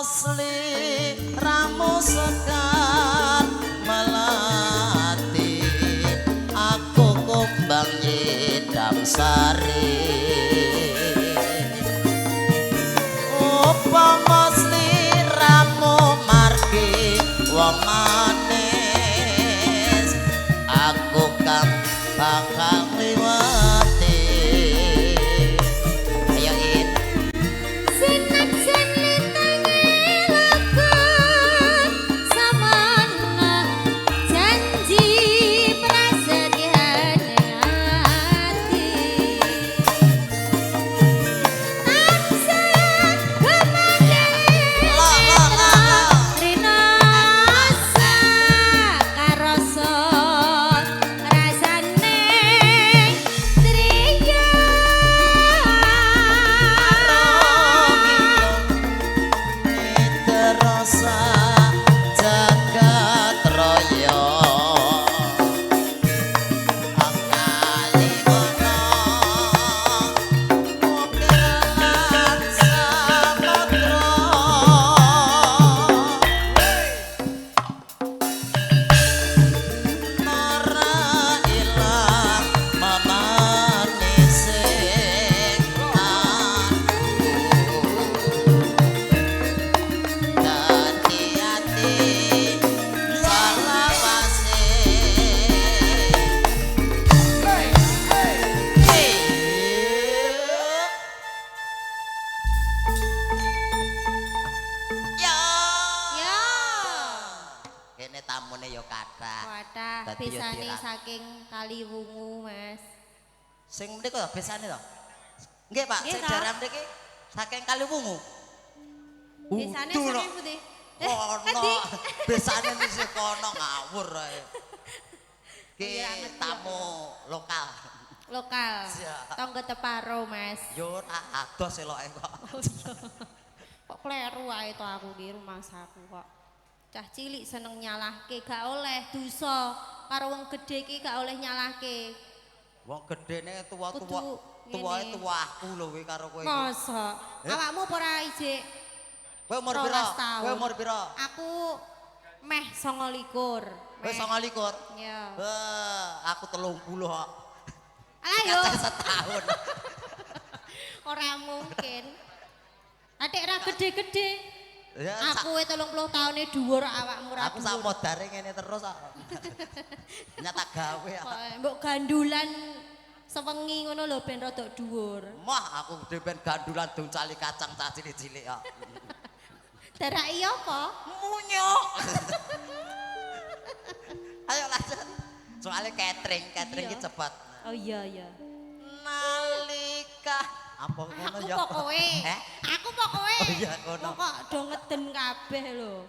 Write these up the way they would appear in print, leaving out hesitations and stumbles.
Sliramu sekar melati, aku kumbang nyidam sari. Upama sliramu margi wong manis, aku kang bakal ngliwati. Ayo In. Sinajan lintange lakon samono janji prasetyane ati tansah kemandhe La la la la. Rinasa karasa rasane triya. Terasa jagat raya Kalingono Ukiran samudra Nara ilang memanise aku. Dadi ati salawase. Ya. Ya. Kene tamune ya kathah. Wadah Dadi ya besane saking Kaliwungu, Mas. Sing mriko to besane to? Nggih, Pak, Nggih, sing toh. daerah mriki saking Kaliwungu. Besane Udu, saking pundi? Eh, Kono. endi? Besane isih kono ngawur ae. Ki Oh, iya, ngerti, tamu lokal. Lokal. Siap. Tangga teparo, Mas. Yo ora adoh seloke kok. Oh iya. Kok kleru ae to aku ki rumangsaku kok. Cah cilik seneng nyalahke, gak oleh dosa. Karo wong gedhe ki gak oleh nyalahke. Wong gedene tuwa-tuwa Kudu tuwae ngene. Tuwa aku lho kowe karo kowe iki. Masa? Eh? Awakmu apa ora ijik? Kowe umur pira? 12 tahun. Kowe umur pira? Aku meh 29. Kowe 29. Ya. Wah, aku 30 kok. Alah yo, Kacek setahun. Ora mungkin. Atik ra gede-gede. Ya, Aku we 30 tahune dhuwur awakmu ra aku sak dhuwur. modare ngene terus kok. Nyata gawe kok. Kok mbok gandulan sewengi ngono lho ben rada dhuwur. Mah aku gede ben gandulan doncali kacang cah cilik-cilik kok. Daraki apa? Munyuk. Ayo lanjut. Soalnya catering, catering Iya. ki cepet. Oh iya iya. Nalika apa ngono Aku ya? kok kowe. Eh? Aku kok kowe. Oh iya, kono. Kok do ngeden kabeh lho.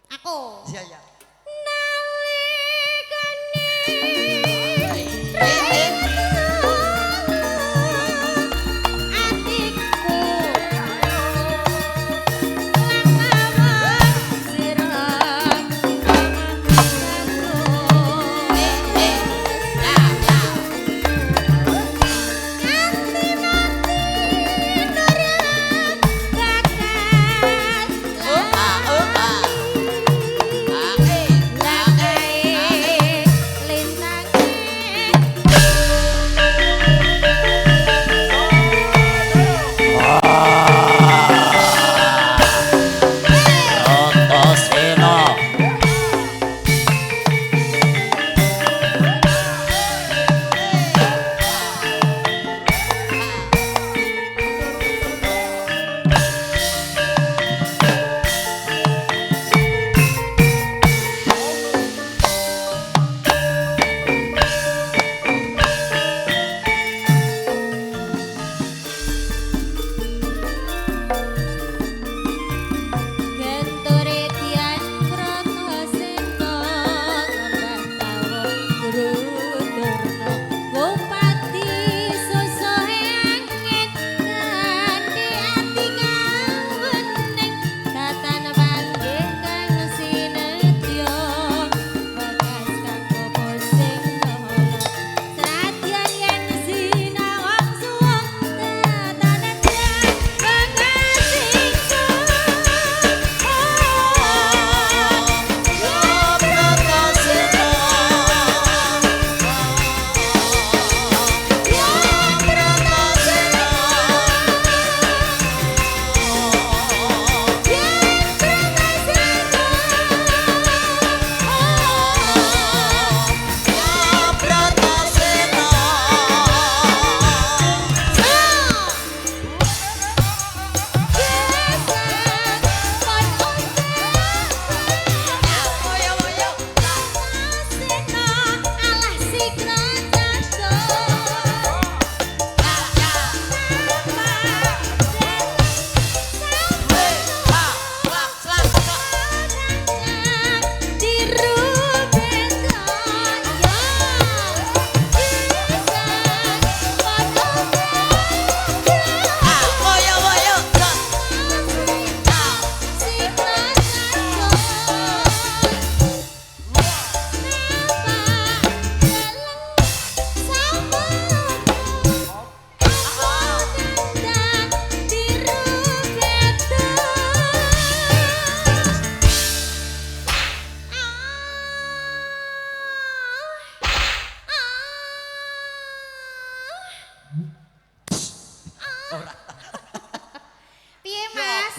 Aku. Iya iya. Nalikane Eh, eh. atiku langawan sirah. Eh, eh. Ya, ya. Nganti mati nurut bakal Oh, ah, oh, ah. Ah, eh, ah, eh, ah, eh. lintake.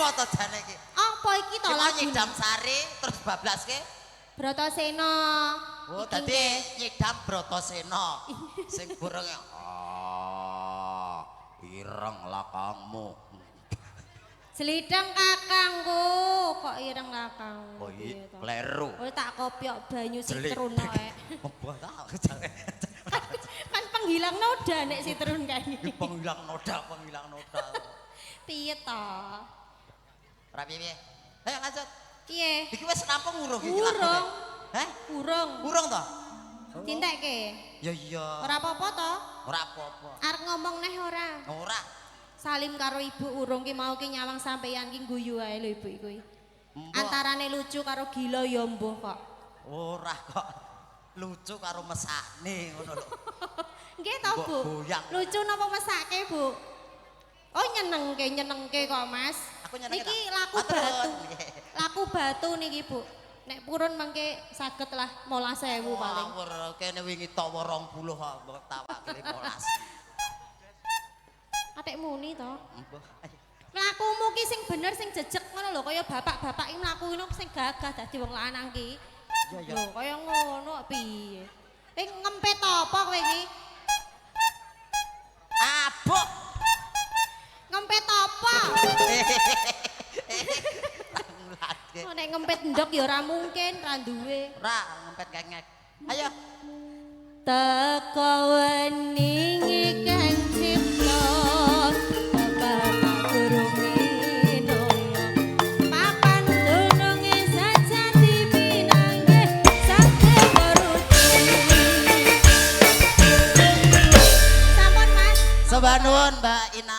Apa to jane iki? Apa iki to Ki mau lagune? nyidam sari terus bablaske. Bratasena. Oh, Iki dadi nggih. nyidam Bratasena. Sing burunge ah, ireng lakangmu. Jelideng kakangku, kok ireng lakangmu. Oh iya, Piye to? kleru. Oh tak kopyok banyu Jelit. sitrun kok. Mbah ta. Kan penghilang noda nek sitrun kae. Iki penghilang noda, penghilang noda. Piye to? Ora piye-piye. Ayo lanjut. Piye? Iki wis rampung urung iki Urung. lagune? Heh? Urung. Urung to? Dintekke. Ya iya. Ora apa-apa to? Ora apa-apa. Arep ngomong neh ora? Ora. Salim karo ibu urung ki mau ki nyawang sampeyan ki guyu ae lho ibu kuwi. Mbok. Antarane lucu karo gila ya mbuh kok. Ora kok. Lucu karo mesakne ngono lho. Nggih to, Mbok Bu? goyang. Lucu napa mesake, Bu? Oh nyenengke, nyenengke kok, Mas. Aku nyenengke Niki ta? laku Matur batu. nuwun. Laku batu niki, Bu. Nek purun mengke saged lah 15.000 paling. Ngawur kene wingi tawa 20 kok mbok tawake 15. Atik muni to. Mbah. Ayo. Mlakumu ki sing bener sing jejeg ngono lho kaya bapak-bapak iki mlaku ngono sing gagah dadi wong lanang ki. Iya, iya. Lho kaya ngono kok piye? Eh ngempet apa kowe iki? Abuk. Ngempet apa? Nglatke. Oh, nek ngempet ndok ya ora mungkin, ra duwe. Ora ngempet kengek. Ayo. Teko wening kang cipta bapak guru minoyo papan dununge sajati pinanggih sate baruti. Sampun, Mas. Sembah nuwun Mbak Ina.